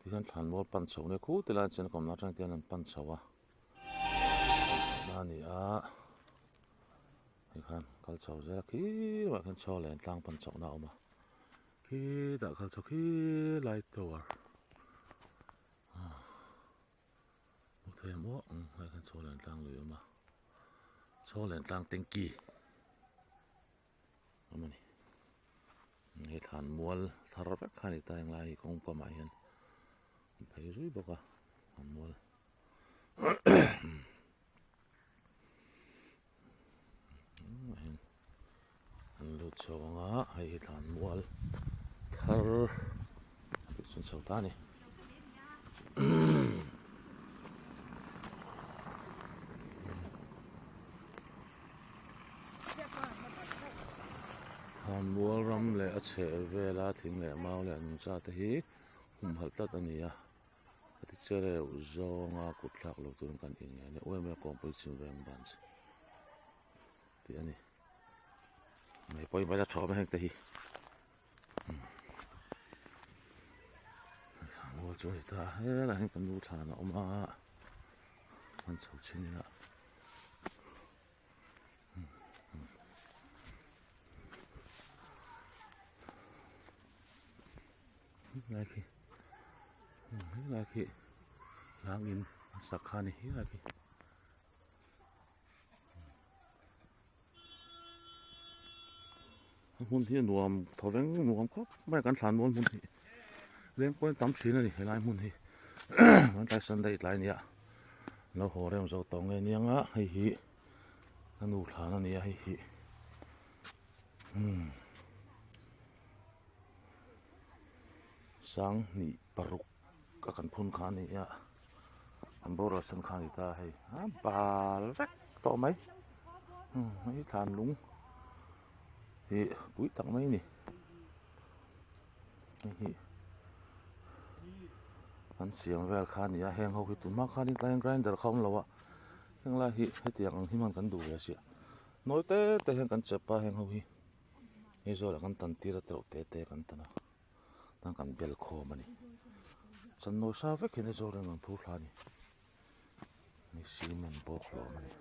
Tihian thlanmual pan chho nia khu ti lai chuan kawmna atang te hian an pan chho a a ni a tikhan kal chho zel a khirah khian chaw leh tlang pan chhohna a awm a khitah kal chho khilai tower hmu thei ang maw helai hian chaw leh tlang lui a awm a chaw leh tlang tanky. Awm a ni hei thlan mual thar vek kha a ni ta englai hi kawng pamah hian an phei zui bawk a thlan mual an lut chho ang a hei hi thlan mual thar a tih chhun chho ta a ni. Thlanmual ram leh a chheh vela thing leh mau leh nungcha te hi humhalh tlat a ni a a ti che reuh zawnga kut thlak lo turin kan inngen a uaim a kawngpui chhim veng branch tih a ni hei pawimawh ila tha awm a heng te hi. Thlanmual chu a ni ta helaiah hian kan nu thlan a awm a an chho chin ila helai khi helai khi hlangin a sak kha a ni helai khi. A hmun hi a nuam thaw veng nuam khawp mai a kan thlan mual hmun hi leng pawhin tam thin a ni helai hmun hi kan tlai sunday tlai nia lo haw rem zo tawh nge niang a hei hi ka nu thlan a ni a hei hi umm sanghnih paruk a kan phun kha a ni a an boral san kha a ni ta a hei a bal vek tawh mai hei thlan lung hi pui tak mai a ni hei hi an siam vel kha a ni a heng ho hi tunhma khanin tlai hian grinder kha a awm lo a heng lai hi hetiang ang hi hman kan duh ve a sia nawi te te hian kan chep a heng ho hi hei zawlah kan tan tir a tereuh te te kan tan a. tan kan bel khawm a ni chuan nawi sa vek hian aizawl reng an phur thla a ni hei cement bawk hlawm a ni.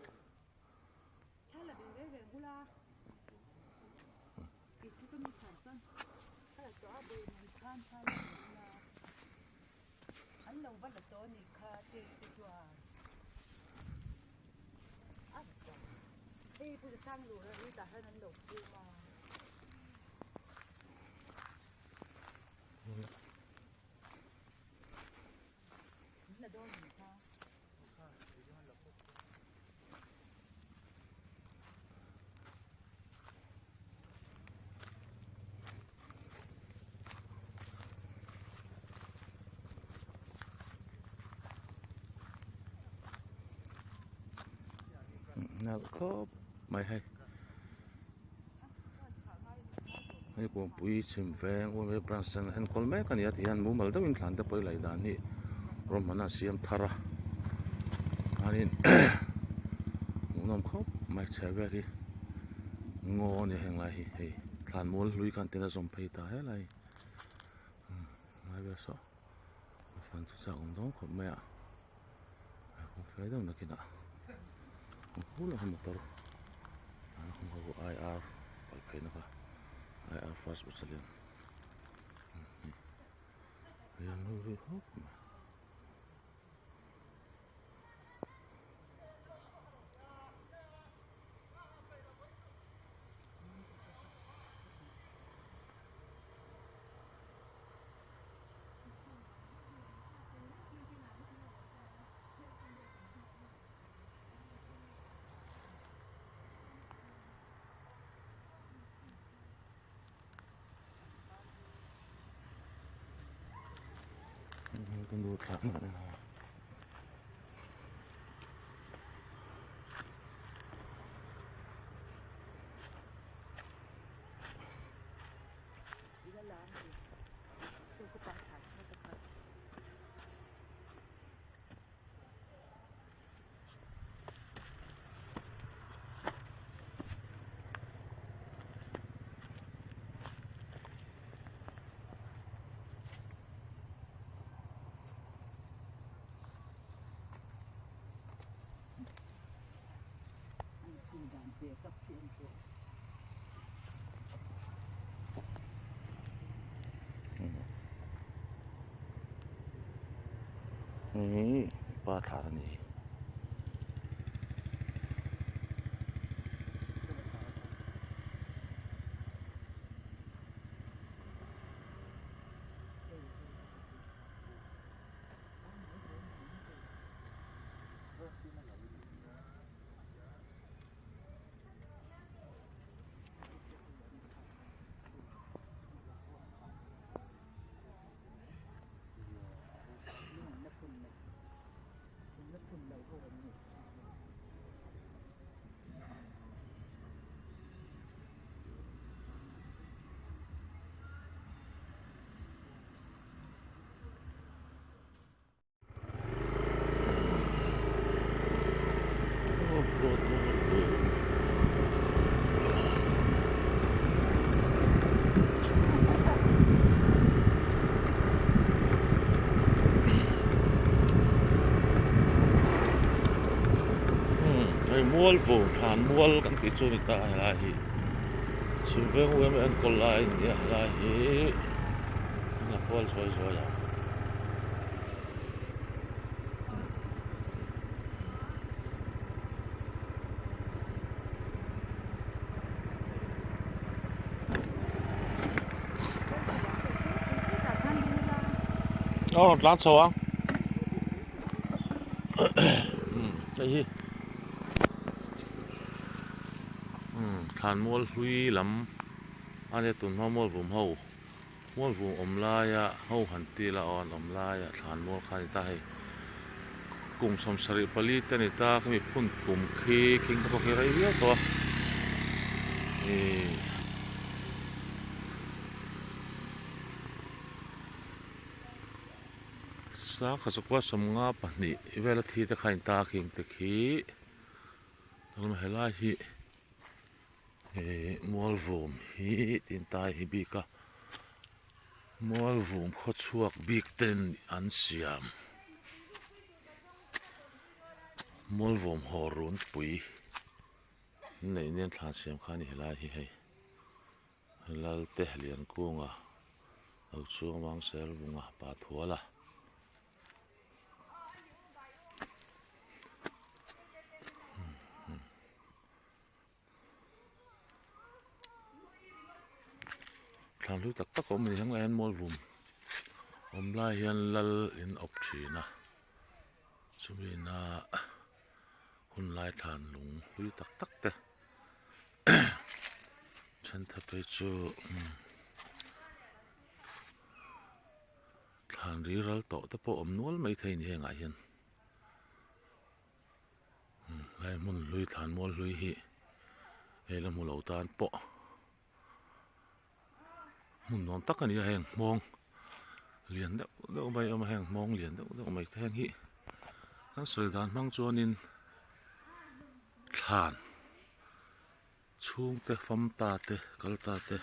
Nalh khawp mai hei. Hei Kuangpui chhim veng Uaimei branch chuan enkawl mek a ni a ti hian mumal deuhin thlan te pawh i laih dan hi rawmhman a siam thar a chuanin hmuhnawm khawp mai chhe vel hi ngaw a ni heng lai hi hei thlan mual hlui khan tin a zawm phei ta helai lai vel saw a fan chu chak awm dawn khawp mai a a kawng fai deuh nakinah a motor. I R palh phei na kha I R first battalion lian ho hi khawp mai. Hei pa thla a ni hi. Hei mual vur thlan mual kan tih chu a ni ta a helai hi chhimveng u em enkawl lai a ni a helai hi a kual zuai zuai ang. A rawn tlan chho ang hei hi thlan mual hlui lam a nia tun hma mual vum ho. Mualvum awm laia ho han ti la aw an awm laia thlan mual kha a ni ta hei. Kum 74 te a ni ta khami phun kum khi khing te pawh khi rei viau tawh a. Ihh. Sangkhat zakua 52 vela thi te kha a ni ta khing te khi. Helai hi. Ihh mualvum hi tin tai hi bik a mualvum khawchhuak bik ten an siam mualvum haw runpui neih nen thlan siam kha a ni helai hi hei Lalte Liankunga lo chuang vang Selbunga pa thuala. Thlan hlui tak tak a awm a ni heng lai hian mualvum awm lai hian lal in awp thin a chumi na hun lai thlan lung hlui tak tak te thenkhat phei chu thlan riral tawh te pawh awm nual maithei a ni hengah hian. Helai hmun hlui thlan mual hlui hi hei la hmu lo tan pawh hmun nuam tak a ni a heng hmawng lian deuh deuh mai a awm a heng hmawng lian deuh deuh mai te heng hi an sawi dan hmang chuanin thlan chhungte fam ta te kal ta te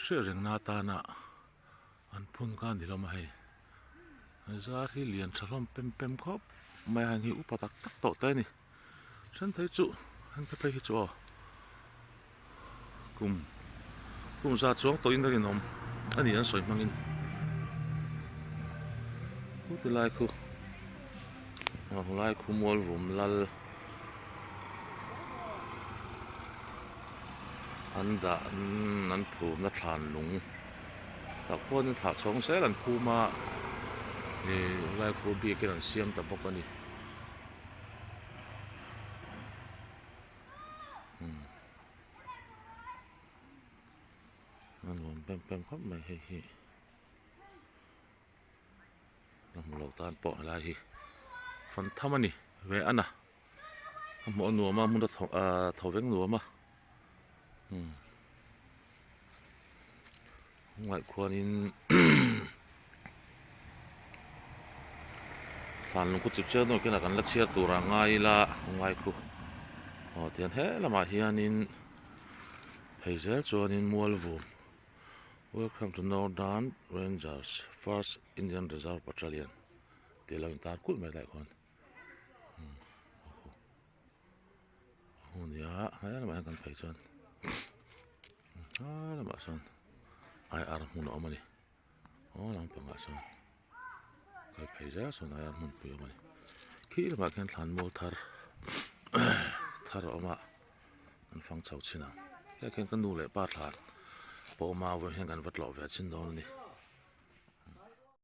hriat rengna atana an phun kha a ni hlawm a hei zar hi lian tha hlawm pem pem khawp mai a heng hi upa tak tak tawh te a ni then phei chu then phei hi chu aw kum kum za chuang tawhin a rinawm a ni an sawi hmangin khu ti lai khu lai khu mual vum lal an dah an phumna thlan lung tah khuanin thlah chhawng zel an phum a ih lai khu biakin an siam ta bawk a ni. A nuam pem pem khawp mai hei hi a hmu lo tan pawh helai hi fan tham a ni ve a na a hmuh a nuam a hmun a thaw ahh thaw veng nuam a umm ngaih khuanin thlan lung khu chip chiar dawn khian kan la chhiar tur a ngai ila ngai khu aw tihian he lamah hianin hei zel chuanin mualvum welcome to northern rangers first indian reserve battalion tih a lo intar kulh mai lai khuan. a he lamah hian kan phei chuan he lamah sawn IR hmun a awm a ni aw lampangah sawn kal phei zel sawn IR hmunpui a awm a ni khi lamah khian thlan mual thar thar a awm a an fang chho chin ang hei khian ka nu leh pa thlan pawh awm a vawiin hian kan va tlawh ve chin dawn a ni.